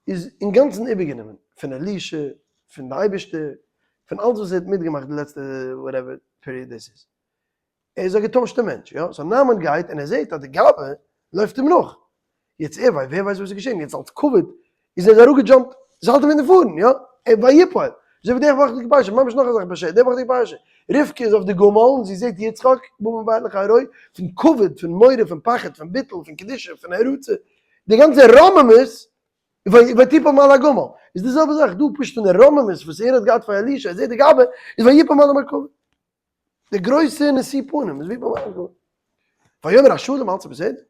איז אינגאנצן איבערגענומען פון אלישע, פון די אייבערשטער, פון אלץ וואס ער האט מיטגעמאכט די לעצטע whatever period דאס איז. ער איז א געטוישטע מענטש, יא? so נעמן גייט און ער זעט אז די גבאי לויפט אים נאך. יעצט ער ווייסט, ווער ווייסט וואס איז געשען, יעצט אלס כבוד איז ער אראפגע jump ט, זיי האלטן מיטן פארן, יא? ער ויפול, אזוי ווי די וואכעדיגע פרשה, ממש נאך א זאך באשערט, די וואכעדיגע פרשה, רבקה איז אויף די גמל און זי זעט יצחק, בא מבער לחי רואי, פון כבוד, פון מורא, פון פחד, פון ביטול, פון קדושה, פון הערצה, די גאנצע רוממות, ותפול מעל הגמל, איז די זעלבע זאך דא, פשוט פון די רוממות וואס ער האט געהאט פאר אלישע, ער זעט די גבאי, איז ויפול מעל המרכבה. די גרויסע נשיא פנים איז ויפול מעל המרכבה. ויאמר השלום אלץ איז בסדר?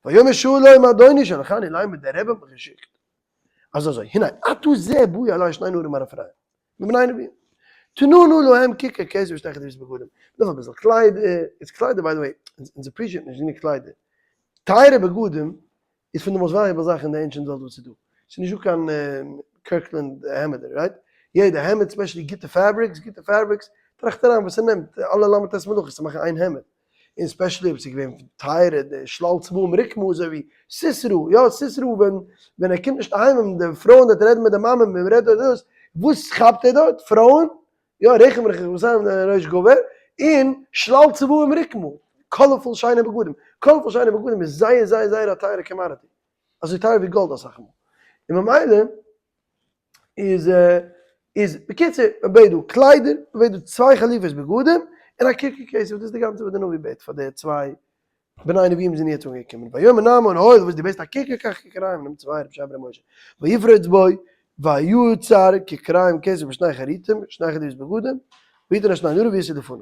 ויאמר שלום אדוני שלחני לאמר דער רבי האט מיך געשיקט אז אזוי הנה עתה זה באו אלי שני נערים מהר אפרים מבני נביאים תנו נא להם ככר כסף ושתי חטיבות בגדים מ'דארף אביסל קליידער, איז קליידער by the way אונז appreciate ן נישט גענוג קליידער, טייערע בגדים איז פון די most valuable זאכן אין די ancient וועלט וואס איז דא, ס'איז נישט דא קיין Kirkland העמעדער right? יעדע העמד specially גוטע fabrics, גוטע fabrics, טראכט אריין וואס ס'נעמט אלע ל"ט מלאכות צו מאכן איין העמד, און specially אויב ס'איז געווען טייערע די שלל צבעים רקמה אזוי ווי סיסרא, יא סיסרא ווען ווען ער קומט נישט אהיים און די פרויען דארט רעדן מיט די מאמע און מען רעדט דארט דאס, וואס כאפט ער דארט? פרויען? יא רחם רחם וואס ראש גבר, און שלל צבעים רקמה, colorful שיינע בגדים, colorful שיינע בגדים איז זייער זייער זייער א טייערע commodity, אזוי טייער ווי גאלד אסאך מאל, און ממילא איז איז בקיצור מען בעט דא קליידער, מען בעט דא צוויי חליפות בגדים, און א ככר כסף, דאס איז די גאנצע וואס די נביא בעט פאר די צוויי בני נביאים זענען יעצט אנגעקומען, ויאמר נעמן הואיל וואס דו בעסט א ככר קח ככרים, נעם צוויי רב שבר משה, ויפרוץ בו ויצר ככרים כסף ושני חריטים, שני חליפות בגדים, ויתן לשני נערים ויסעו לפניו.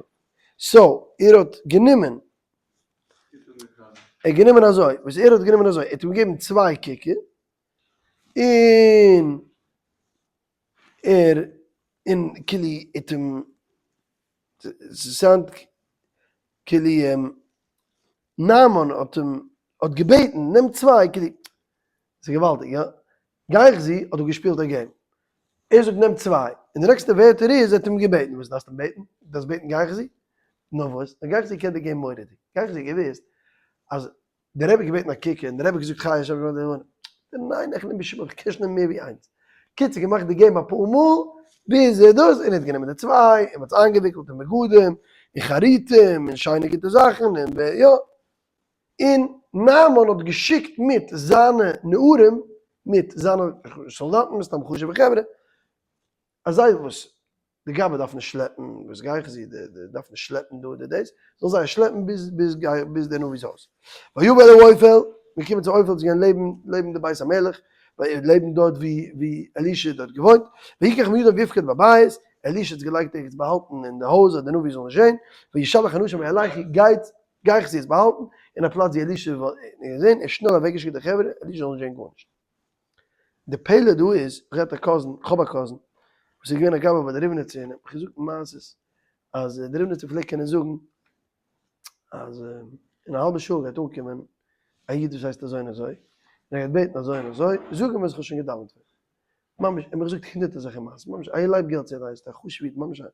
so ער האט גענומען, ער האט גענומען אזוי, וואס ער האט גענומען אזוי, ער האט אים געגעבן צוויי ככר, און ער און כאילו האט אים ס' sound כאילו נעמן האט אים האט געבעטן נעם צוויי כאילו ס'איז געוואלדיג יא גיחזי האט דא געשפילט א game ער זאגט נעם צוויי און די נעקסטע ווערטער איז ער האט אים געבעטן וואס דארפסטו אים בעטן דארפסט בעטן גיחזי נאר וואס נאר גיחזי קען די game מורא'דיג גיחזי האט געוואוסט אז דער רבי געבעטן א ככר און דער רבי געזאגט חי השם ישמור דער ניין איך נעם בשום אופן איך קען נישט נעמען מער ווי איינס קיצור געמאכט די game אפאר מאל ביז ער דאס און ער האט גענומען די צוויי און מ'האט עס איינגעוויקלט אין בגדים און חריטים און שיינע גוטע זאכן און יא און נעמן האט געשיקט מיט זיינע נערים מיט זיינע סאלדאטן מסתם חשוב'ע חברה אז זיי וואס די גבאי דארף נישט שלעפן, וואס גיי איך זי, די דארף נישט שלעפן דא אדער דאס, זאל זיי שלעפן ביז ביז ביז די נביא'ס הויז. ויבא אל האופל, מיר קומען צו אופל, זיי גייען לעבן לעבן די בית המלך, לעבן דארט ווי ווי אלישע האט דארט געוואוינט, ויקח מידם ויפקד בבית, אלישע האט עס געלייגט ערגעץ באהאלטן אין די הויז אז די נביא זאל נישט זען, וישלח אנשים וילכו, גייט גיי איך זי עס באהאלטן אין א פלאץ ווי אלישע וואלט געזען, ער שנעל אוועקגעשיקט די חברה, אלישע זאל נישט זען גארנישט. די פלא דא איז, איך געהאט א cousin, איך האב א cousin, וואס איז געווען א גבאי ביי די ריבניצער און ער האט מיך געזאגט מעשות אז די ריבניצער פלעגט קענען זאגן אז אין א האלבע שעה גייט אנקומען א איד וואס הייסט אזוי און אזוי, און ער גייט בעטן אזוי און אזוי, זאג אים אז איך האב שוין געדאווענט פאר אים. ממש, ער האט מיך געזאגט הונדערטער אזעלכע מעשות, ממש איה לייב געלט הייסט א חשוב'ע איד, ממש א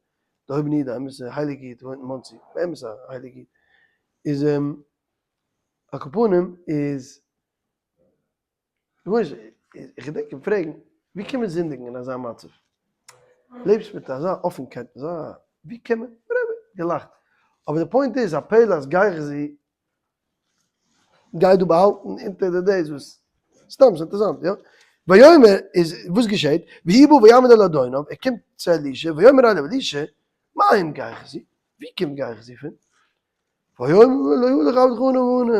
דערהויבענע איד, א אמת'ע הייליגע איד, וואוינט אין מאנסי, באמת א הייליגע איד, איז על כל פנים איז וואס איך געדענק אים פרעגן, ווי קען מען זינדיגן אין אזא מצב? לעבסט מיט אזא אפענקייט, אזא, ווי קען מען, whatever, געלאכט. אבער די point איז, א פלא אז גיחזי גייט דא באהאלטן אונטער די דאס וואס, סתם ס'איז אינטערעסאנט, יא? ויאמר, איז וואס געשעט? ויהי בא ויעמוד אל אדוניו, ער קומט צו אלישע, ויאמר אליו אלישע, מאין גיחזי? ווי קומט גיחזי פון? ויאמר לא הלך עבדך אנה ואנה.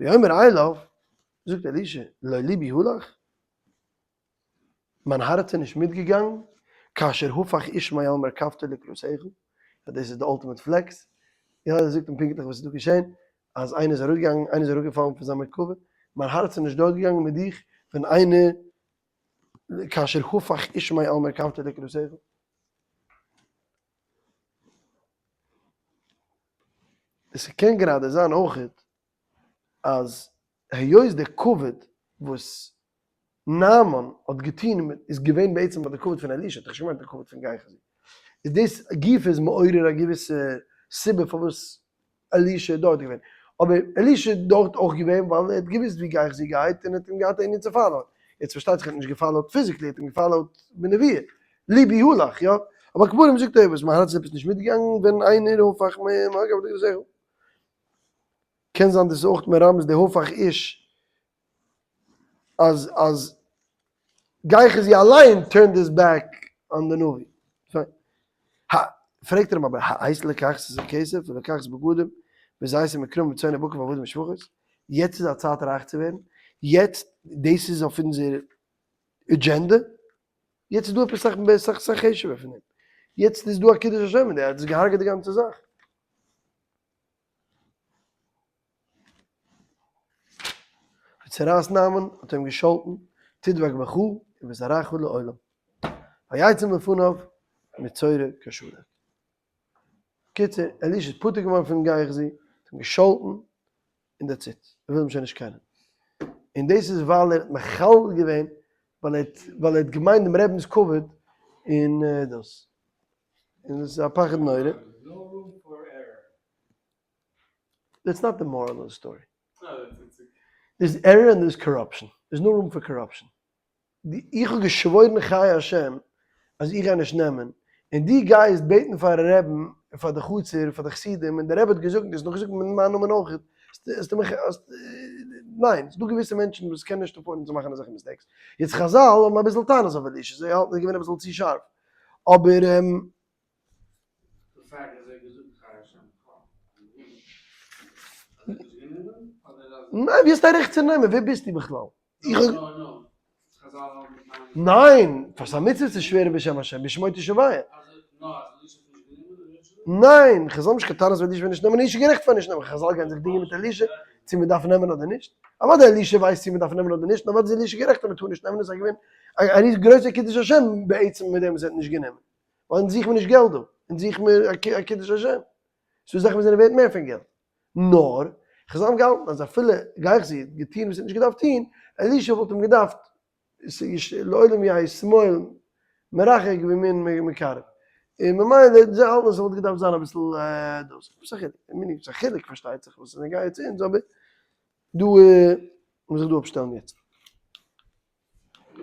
ויאמר אליו, זאגט אלישע, לא לבי הלך, מיין הארץ איז נישט מיטגעגאנגען, כאשר הפך איש מעל מרכבתו לקראתך, דאס איז די ultimate flex, יא ער זאגט אים פונקטליך וואס איז דא געשען, אז איינער איז אראפגעגאנגען, איינער איז אראפגעפאלן פון זיין מרכבה, מיין הארץ איז נישט דארט געגאנגען מיט דיך, ווען איינער כאשר הפך איש מעל מרכבתו לקראתך. עס קען גראדע זיין אויכעט אז היות די כבוד וואס נעמן האט געטון איז געווען בעצם ביי די כבוד פון אלישע, האט ער נישט געמיינט די כבוד פון גיחזי. איז דאס גופא איז מעורר א געוויסע סיבה פארוואס אלישע איז דארט געווען. אבער אלישע איז דארט אויך געווען ווייל ער האט געוואוסט ווי גייחזי גייט און ער האט אים געהאט א ענין צו follow ען. יעצט פארשטייט זיך ער האט נישט גע follow ט physically, ער האט אים גע follow ט בנביאה. ליבי הלך, יא. אבער כפרים זאגט ער וואס מיין הארץ איז עפעס נישט מיטגעגאנגען ווען איינער הפך מ מ. קען זיין דאס איז אויך מרמז די הפך איש אז אז גייחזי אליין turned his back on די נביא. פיין. ה. פרעגט ער אים אבער העת לקחת את הכסף ולקחת בגדים וזיתים וכרמים וצאן ובקר ועבדים ושפחות, יעצט איז א צייט רייך צו ווערן? יעצט דאס איז אויף אונזער agenda? יעצט איז דא עפעס סאך סאך סאך חשוב'ער פון דעם. יעצט איז דא א קידוש השם אין דער, ער האט עס געהארגעט די גאנצע זאך. וצרעת נעמן האט אים געשאלטן, תדבק בך ובזרעך לעולם. ויצא מלפניו מצורע כשלג. קיצור, אלישע איז פטור געווארן פון גיחזי, האט אים געשאלטן, און that's it, ער וויל אים שוין נישט קענען. און דאס איז ווייל ער האט מחלל געווען, ווייל ער האט ווייל ער האט געמיינט דעם רבינ'ס כבוד, און דאס. און דאס איז א פחד נורא. That's not the moral of the story. There's error and there's corruption. There's no room for corruption. איך האב געשוואוירן חיי השם אז איך גיי נישט נעמען, און דו גייסט בעטן פארן רעבן און פאר די חצר און פאר די חסידים, און דער רבי האט געזאגט און דו האסט נאכגעזאגט מיט מיין נאמען אויך, האסטו מיך, ניין, ס'דא געוויסע מענטשן וואס קענען נישט afford ן צו מאכן אזעלכע mistakes. יעצט חזל האבן אביסל טענות אויף אלישע, זיי האלטן ער איז געווען אביסל צו שארף, אבער. די fact אז ער האט געזאגט חי השם קה אז ער האט נישט גענומען אדער אז. ניין ווי האסטו א רעכט צו נעמען ווער ביסטו בכלל? איך האב. ניין! פאר ס'איז א מצוה צו שווערן בשם השם בשמו תשבע. ניין! חזל האבן נישט קיין טענות ווען אלישע וועט נישט נעמען, אלישע איז גערעכט פאר נישט נעמען, חזל גייען זיך דינגען מיט אלישע צו מען דארף נעמען אדער נישט, אוודאי אלישע ווייסט צו מען דארף נעמען אדער נישט, און אוודאי איז אלישע גערעכט אז מען טאר נישט נעמען, עס איז געווען א ריז גרויסער קידוש השם בעצם מיט דעם וואס ער האט נישט גענומען. ווייל אונז זוכן מיר נישט געלט דא, אונז זוכן מיר א קידוש השם. ס'דא זאכן וואס זענען ווערט מער פון געלט. נאר, חזל האבן געהאלטן אז אפילו גיחזי האט געטון וואס ער האט נישט געדארפט טון, אלישע וואלט אים געדארפט, לעולם יהא שמאל מרחק וימין מקרב. און ממילא זיי האלטן אז ס'וואלט געדארפט זיין אביסל דאס. וואס א חילוק? ס'איז א חילוק פארשטייט זיך וואס איז נוגע צו אונז, אבער דא, מוז איך דא אפשטעלן יעצט.